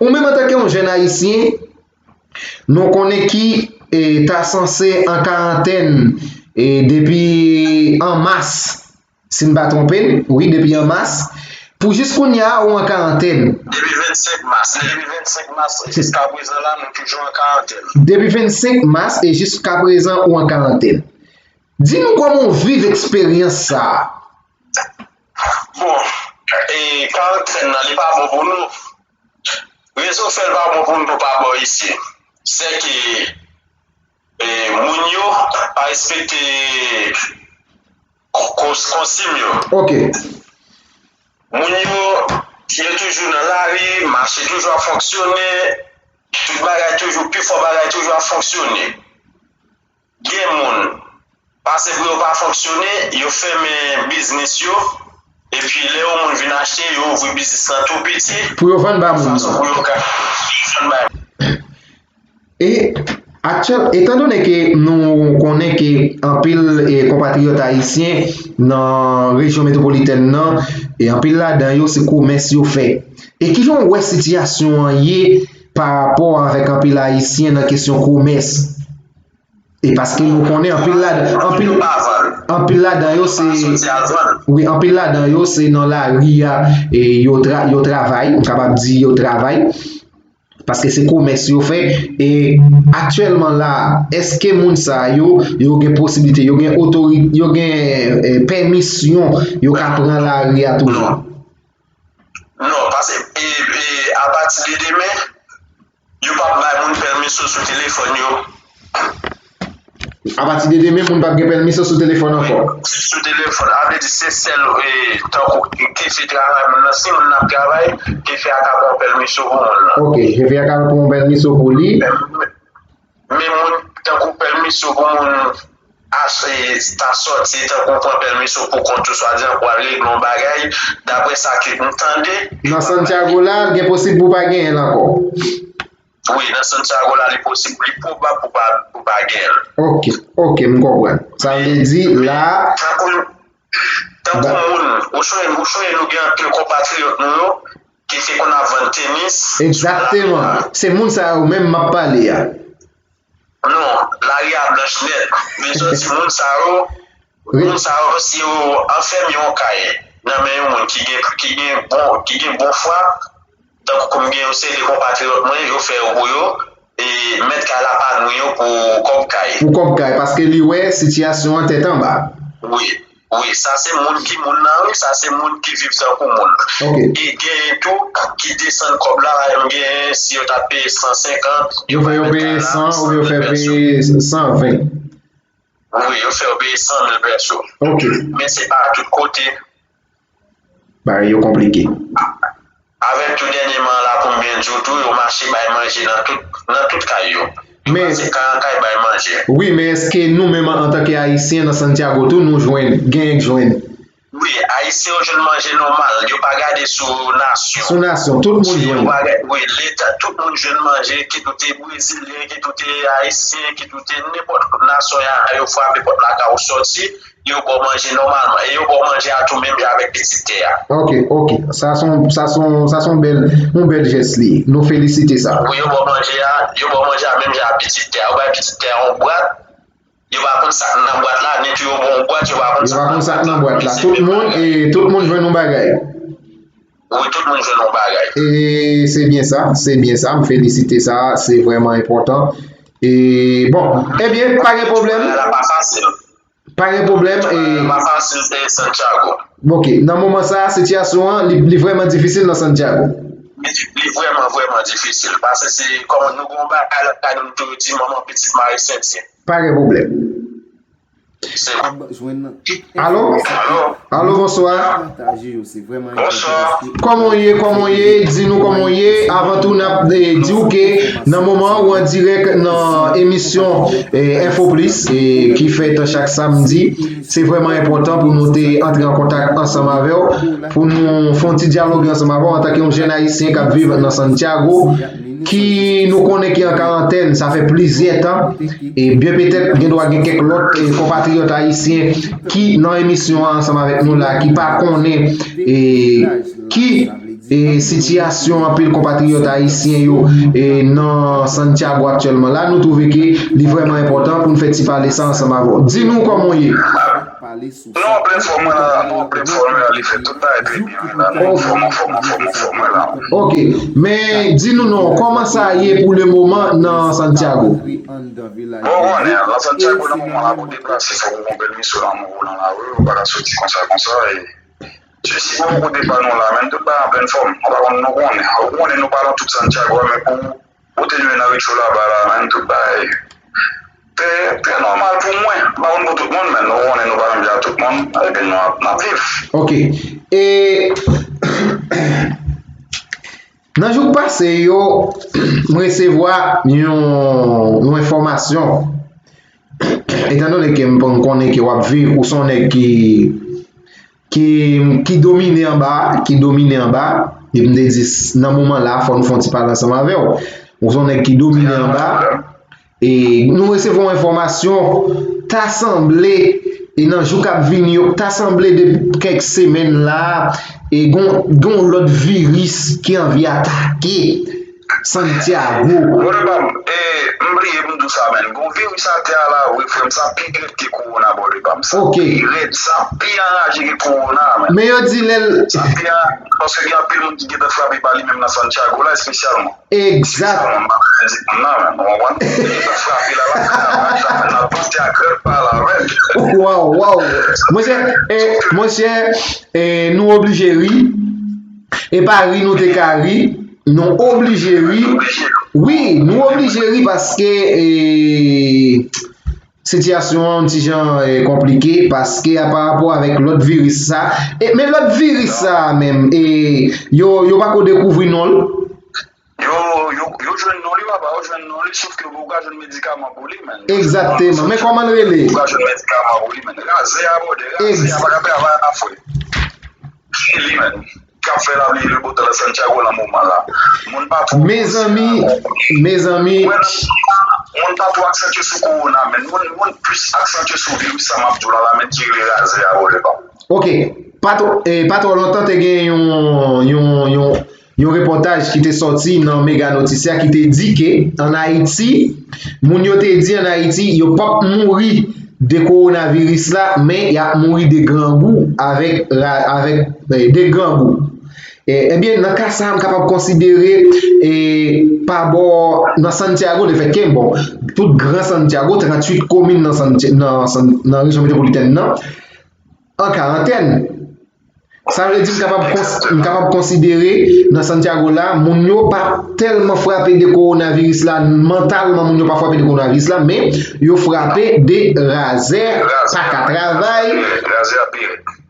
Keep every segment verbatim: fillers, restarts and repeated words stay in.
Ou menm antanke yon jèn ayisyen, nou konnen ki e, ta sanse an karantèn e, depi an mas, si m pa twonpe m, wi, depi an mas, pou jis kounye a ou an karantèn. Depi vennsenk mas, depi vennsenk mas jiska prezan la, nou toujou an karantèn. Depi vennsenk mas e jiska prezan ou an karantèn. Di nou kòman w viv eksperyans sa a? Bon, e, karantèn nan, li pa bon pou nou. Rezon k fè l pa bon pou nou pa bò isi, se ke e, moun yo pa respekte ko- kons- konsiy yo. Ok. Moun yo, yo toujou nan lari, mache toujou ap fonksyone, tout bagay toujou, pifò bagay toujou ap fonksyone. Gen moun, pase pou yo pa fonksyone, yo fèmen biznis yo, epi lè yon moun vin achte, yo ouvri biznis lan tou piti, pou yo vann ba moun nan. Fason pou yo ka vann ba E aktyèl, etandone ke nou konnen ke anpil e, konpatriyòt ayisyen nan rejyon metwopolitèn nan, e anpil ladan yo se komès yo fè. E kijan w wè sitiyasyon an ye pa rapò avèk anpil ayisyen nan kesyon komès? E paske nou konnen anpil ladan anpil anpil ladan yo se wi, anpil ladan yo se nan lari a e yo tra, yo travay, m kapab di yo travay. Paske se komès yo fè. E aktyèlman la, èske moun sa yo, yo gen posiblite, yo gen otori, yo gen e, pèmisyon, yo ka pran lari a toujou? Non, paske e, e, apati de demen, yo p ap bay moun pèmisyon sou telefòn yo. Apati de demen, moun p ap gen pèmisyon sou telefòn ankò. Sou telefòn, a vle di se sèl e, tankou kefe travay moun nan. Si moun nan ap travay, kefe a ka pran pèmisyon pou moun nan. Ok, kefe a ka pran pèmisyon pou li. Men, men, men moun, tankou pèmisyon pou moun achte, ta sòti, tankou pran pèmisyon pou kont ou, swadizan pou al regle yon bagay, daprè sa ke m tande. Nan Santiago la, gen posib pou pa genyen l ankò. Wi, nan Santiago la, li posib, li pwobab pou pa, pou pa gen l. Ok, ok, m konprann. Sa vle di, la, tankou, tankou moun, ou sonje, ou sonje nou gen anpil konpatriyòt nou yo ki te konn ap vann tenis. Egzakteman. Se moun sa yo menm m ap pale a. Non, lari a blanch nèt. Men sòti moun sa yo, moun sa yo, si yo anfèmen yon kay nan men yon moun ki gen, ki gen bon, ki gen bon fwa, tankou m gen yon seri de konpatriyòt mwen, yo fè yo pou yo, e mèt kay la pa nwi yo pou kòb kay. Pou kòb kay, paske li wè sitiyasyon an tèt anba. Wi, wi, sa se moun ki moun nan, wi, sa se moun ki viv tankou moun. Ok. E genyen tou ki desann kòb la, pa egzanp, genyen si yo ta peye san senkant, yo fè yo peye san, oubyen yo fè peye san ven. Wi, yo fè yo peye san mil pèso. Ok. Men se pa tout kote. Bagay yo konplike. Avèk tou dènyèman la, pou m byen di w tou, yo mache bay manje nan tout, nan tout kay yo. Yo pase kay an kay bay manje. Wi, men èske nou menm antanke Ayisyen nan Santiago tou, nou jwenn, genyen k jwenn? Wi, Ayisyen yo jwenn manje nòmal. Yo pa gade sou nasyon. Sou nasyon, tout moun jwenn. Wi, Leta, tout moun jwenn manje, kit ou te Brezilyen, kit ou te Ayisyen, kit ou te nenpòt nasyon, yo frape pòt lakay ou sòti, yo ba w manje nòmalman. E yo ba w manje a tou menm jan avèk pitit tè a. Ok, ok. Sa se yon, sa se yon, sa se yon bèl, yon bèl jès li ye. Nou felisite sa. Wi, yo ba w manje a, yo ba w manje a menm jan ak pitit tè a. Yo bay pitit tè a yon bwat, yo pa konn sa k nan bwat la, ni tou yo ba w yon bwat, yo pa konn sa k nan bwat la. Tout moun, e, tout moun jwenn yon bagay. Wi, tout moun jwenn yon bagay. E se byen sa, se byen sa, m felisite sa, se vrèman enpòtan. E, bon, ebyen, pa gen pwoblèm. Bagay la pa fasil. Pa gen pwoblèm. E pa fasil, e, Santiago. Ok, nan moman sa a, sitiyasyon an, li, li vrèman difisil nan Santiago. Li, li vrèman, vrèman difisil. Paske se, kòman nou gen yon bagay lakay nou, nou toujou di, manman pitit mare senti. Pa gen pwoblèm. Alo? Alo, bonswa. Kòman w ye, kòman w ye? Di nou kòman w ye. Avan tou, n ap, eh, di w ke nan moman an, ou an dirèk nan emisyon, eh, Info Plus, eh, ki fèt chak samdi. Se vrèman enpòtan pou nou te antre an kontak ansanm avè w, pou nou fè yon ti dyaloge ansanm avè w antanke yon jèn ayisyen k ap viv nan Santiago, ki nou konnen ki an karantèn, sa fè plizyè tan, e byen petèt gen dwa gen kèk lòt, e, konpatriyòt ayisyen ki nan emisyon an ansanm avèk nou la, ki pa konnen, e, ki e sitiyasyon anpil konpatriyòt ayisyen yo e nan Santiago aktyèlman la, nou twouve ke li vrèman enpòtan pou n fè ti pale sa ansanm avè w. Di nou kòman w ye. Non, anplen fòm mwen la, non, anplen fòm mwen la, li fè tout bagay trè byen wi la, non, anfòm, anfòm, anfòm, anfòm mwen la. Ok, men di nou non, kòman sa ye pou le moman nan Santiago? Bon, ou konnen, nan Santiago nan moman la, pou deplase, fòk ou gon pèmisyon nan men w nan lari, ou pa ka soti konsa, konsa, e si, si ou kote pa nou la, men tout bagay anplen fòm. Nou pa konn, nou konnen. Ou konnen nou pa nan tout Santiago a, men pou ou te jwenn nan Richo laba la, men tout bagay trè, trè nòmal pou mwen. M pa konn pou tout moun, men nou konnen nou pa menm jan ak tout moun, epi nou ap, n ap viv. Ok. E nan jou k pase yo, m resevwa yon, yon enfòmasyon. Etandone ke m, m konnen ke w ap viv, ou se yon nèg ki, ki, ki domine anba, ki domine anba, epi m te di, s- nan moman la, fò nou fè yon ti pale ansanm avè w. Ou se yon nèg ki domine anba, e nou resevwa yon enfòmasyon, ta sanble, e nan jou k ap vini yo, ta sanble depi kèk semèn la, e gon, gon lòt viris ki anvi atake Santiago. Brother Pam, e, m bliye pou m di w sa, men. Gon viris atè a la, wi, frè m, sa pi rèd ke kowona, brother Pam. Sa Ok. pi rèd, sa pi anraje ke kowona, men. Men yo di lè l Sa pi a, paske gen anpil moun ki gentan frape pa li menm nan Santiago la, espesyalman. Egzak. Espesyalman, m pa vle di moun nan, men, ou konprann? Li gentan frape la, la, la, la, nan pati a krèp pa la, men. Waw, waw. Monchè, e, monchè, e, nou oblije ri. E pa ri nou te ka ri. Nou oblije ri. Wi, nou oblije ri paske e, sitiyasyon an yon ti jan e, konplike paske a pa rapò avèk lòt viris sa. E, men lòt viris sa menm, e, yo, yo pako dekouvri non l. Yo, yo, yo jwenn non li, papa, yo jwenn non li, sof ke ou ka jwenn medikaman pou li, men. Egzakteman. Men kòman l rele? Ou ka jwenn medikaman pou li, men. Razè a, brother, razè a, pa ka travay a frè. Se li menm k ap fè lapli e le beau temps nan Santiago nan moman la. Moun pa twò Mezanmi, mezanmi. Wè, moun pa twò aksantye sou kowona, men moun, moun plis aksantye sou viris sa m ap di w la, la, men ki rele razè a, brother Pam. Ok, pa twò, e, pa twò lontan te gen yon, yon, yon, yon repòtaj ki te sòti nan Mega Notisia ki te di ke ann Ayiti, moun yo te di ann Ayiti, yo p ap mouri de kowonaviris la, men y ap mouri de grangou avèk, ra- avèk, e, de grangou. E, ebyen, nan ka sa a, m kapab konsidere, e, pa bò, nan Santiago, lefètke, bon, tout gran Santiago, tranntuit komin nan, Santi- nan, San- nan rejyon metwopolitèn nan, an karantèn. Sa vle di m kapab kons- m kapab konsidere nan Santiago la, moun yo pa tèlman frape de kowonaviris la, mantalman moun yo pa frape de kowonaviris la, men yo frape de razè, pa ka travay,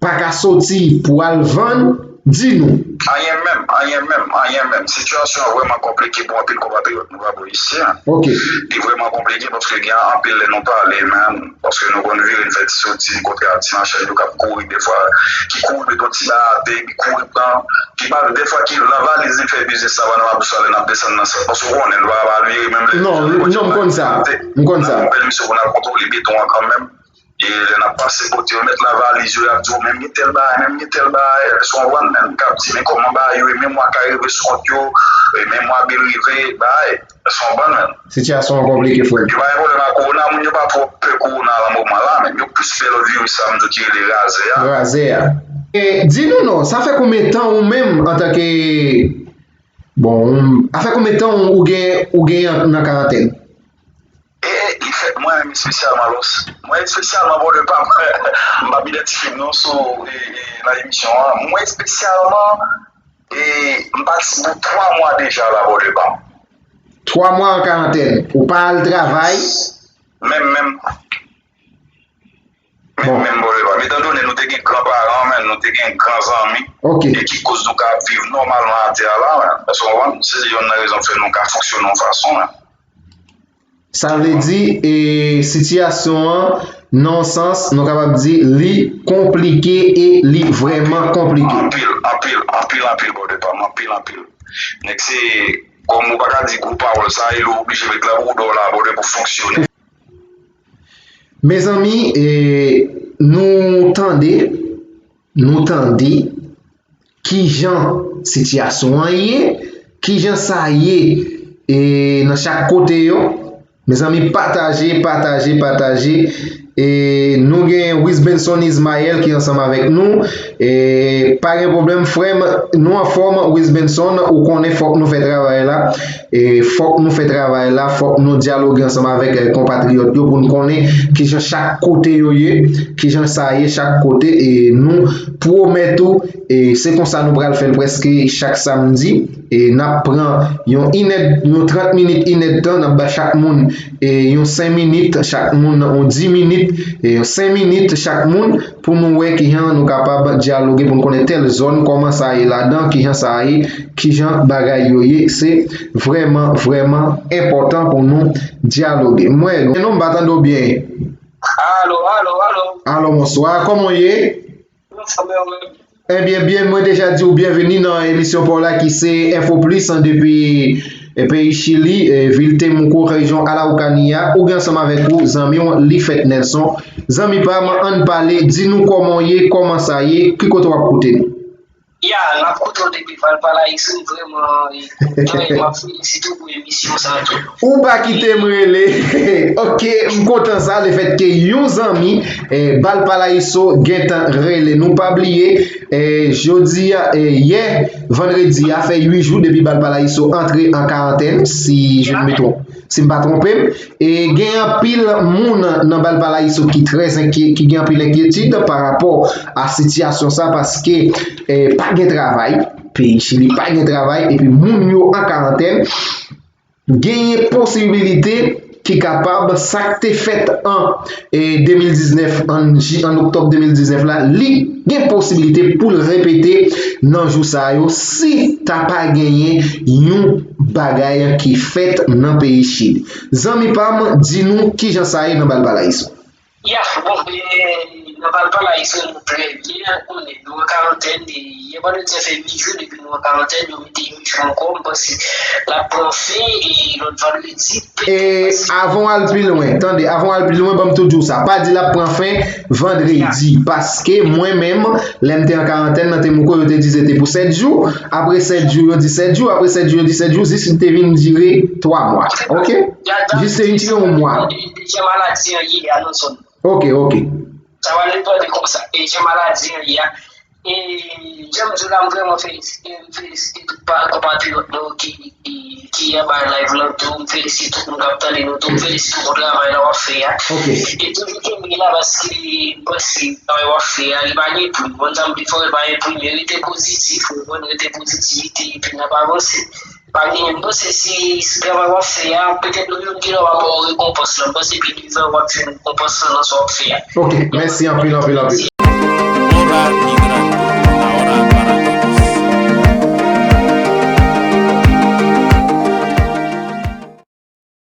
pa ka soti pou al vann, di nou. Anyen menm, anyen menm, anyen menm. Sitiyasyon an vrèman konplike pou anpil konpatriyòt nou pa bò isi a. Ok. Li vrèman konplike paske gen anpil lè nou pale menm, paske nou konn vire n fè ti soti, n kontre ak ti machann yo k ap kouri defwa, ki kouri met yon ti bagay atè, epi kouri pran, ki pa defwa ki nan valiz li fè biznis sa, pa nan abous sa lè n ap desann nan sèt, paske ou konnen nou pa pral vire menm lè Non, non, m konn sa. M konn sa. N ap pèmisyon pou n al kontwole beton an kanmenm. E lè n ap pase kote yo, mèt la valiz yo, y ap di w, menm gen tèl bagay, menm gen tèl bagay. Èske w konprann? Menm k ap di, men kòman bagay yo ye, men mwa k a rive sou kont yo, e men mwa bil rive, bagay. Èske w konprann, menm? Sitiyasyon an konplike, frè m. Yo pa gen pwoblèm ak kowona, moun yo pa twò pè kowona nan moman la, menm yo plis pè lòt viris sa, m di w ki rele razè a. Razè a. E, di nou non, sa fè konbyen tan ou menm, antanke, bon, ou- a fè konbyen tan ou gen, ou gen nan karantèn? E, e, li fèt mwen menm espesyalman, los. Mwen espesyalman, bon, le pa m ap idantifye m non sou, e, e, nan emisyon an. Mwen espesyalman, e, m pati pou twa mwa deja la, bon, le pa m. Twa mwa an karantèn. Ou pa al travay? Menm, menm. Menm, Bon. menm, bon, le pa m. Etandone nou te gen gran paran, men nou te gen gran zanmi. Ok. E ki koz nou ka ap viv nòmalman atè a la, men. Èske w konprann? Se yonn nan rezon k fè nou ka fonksyone yon fason, men. Sa vle di, e, sitiyasyon an, nan yon sans, nou kapab di, li konplike e li vrèman konplike. Anpil, anpil, anpil, anpil, bò de pa m, anpil, anpil. Nèg se, kòm ou pa ka di gwo pawòl sa, e lè w oblije met la pou w dò la, bò de pou fonksyone. Mezanmi, e, nou tande, nou tande, kijan sitiyasyon an ye, kijan sa ye e nan chak kote yo. Mezanmi, pataje, pataje, pataje. E nou gen Wisbenson Ismaël ki ansanm avèk nou. E pa gen pwoblèm, frè m, nou anfòm, Wisbenson, ou konnen fòk nou fè travay la. E fòk nou fè travay la, fòk nou dyaloge ansanm avèk eh, konpatriyòt yo pou n konnen kijan chak kote yo ye, kijan sa ye chak kote. E nou pwomèt ou, e se konsa nou pral fè l prèske chak samdi. E n ap pran yon inèd, yon trant minit, inèdtan, n ap ba chak moun e yon senk minit, chak moun yon dis minit, e yon senk minit chak moun, pou nou wè kijan nou kapab dyaloge, pou nou konnen tèl zòn, kòman sa ye ladan, kijan sa ye, kijan bagay yo ye. Se vrèman, vrèman enpòtan pou nou dyaloge. Mwen, non, m pa tande w byen. Alo, alo, alo. Alo, bonswa, kòman w ye? Anfòm, e ou menm? Ebyen, byen, mwen deja di w byenveni nan emisyon pa w la ki se Info Plus, an, depi eh, peyi Chili, eh, vil Temuco, rejyon Araucanía. Ou gen ansanm avèk ou zanmi w, Lifèt Nelson. Zanmi pa m, ann pale, di nou kòman w ye, kòman sa ye, ki kote w ap koute nou? Ya, n ap koute w depi Valparaíso, m vrèman eh, kontan e m ap felisite w pou emisyon sa a tou. Ou pa kite m rele. Ok, m kontan sa, lefètke yon zanmi eh, Valparaíso gentan rele. Nou pa bliye, eh, jodi a, eh, yè, vandredi a, fè uit jou depi Valparaíso antre an karantèn, si je ne me trompe, si m pa twonpe m. E gen anpil moun nan Valparaíso ki trè enkye-, ki gen anpil enkyetid pa rapò a sitiyasyon sa, paske eh, pa gen travay, peyi Chili pa gen travay, epi moun yo an karantèn. Genyen posibilite ki kapab sa k te fèt an eh, de mil diznèf, an, ji- an oktòb de mil diznèf la, li gen posibilite pou l repete nan jou sa yo si ta pa genyen yon bagay ki fèt nan peyi Chili. Zanmi pa m, di nou kijan sa ye nan Valparaíso. Ya, bon, eh, nan Valparaíso nou trè byen, konnen nou an karantèn, e yè vandredi a fè uit jou depi nou an karantèn, yo mete uit jou ankò, m panse l ap pran fen, e lòt vandredi, petèt. E avan w al pi lwen, tande, avan w al pi lwen, ban m tou di w sa, pa di l ap pran fen vandredi, paske mwen menm, lè m te an karantèn nan Temuco, yo te di se te pou sèt jou, apre sèt jou, yo di sèt jou, apre sèt jou, yo di sèt jou, jis li te vin dire twa mwa, ok? Jis te vin dire yon mwa. Deja maladi an ye a nan zòn. Ok, ok. Sa va depann de konsa. E jan maladi an ye a. E jan m di w la, m vrèman felisite, m felisite tout pa- konpatriyòt nou ki, ki, ki anba live lan tou. M felisite tout moun k ap tande nou tou. M felisite w pou travay la w ap fè a. Ok. E toujou kenbe la paske m panse travay w ap fè a, li pa gen pri. Bon, sa m di fò, li pa gen pri, men rete pozitif, ou konprann, rete pozitivite, epi n ap avanse. Pa gen, m panse si, si travay w ap fè a, petèt nou youn ki lè w ap ba w rekonpans lan. M panse pi devan w ap jwenn rekonpans lan nan sa w ap fè a. Ok, mèsi anpil, anpil, anpil. Moral,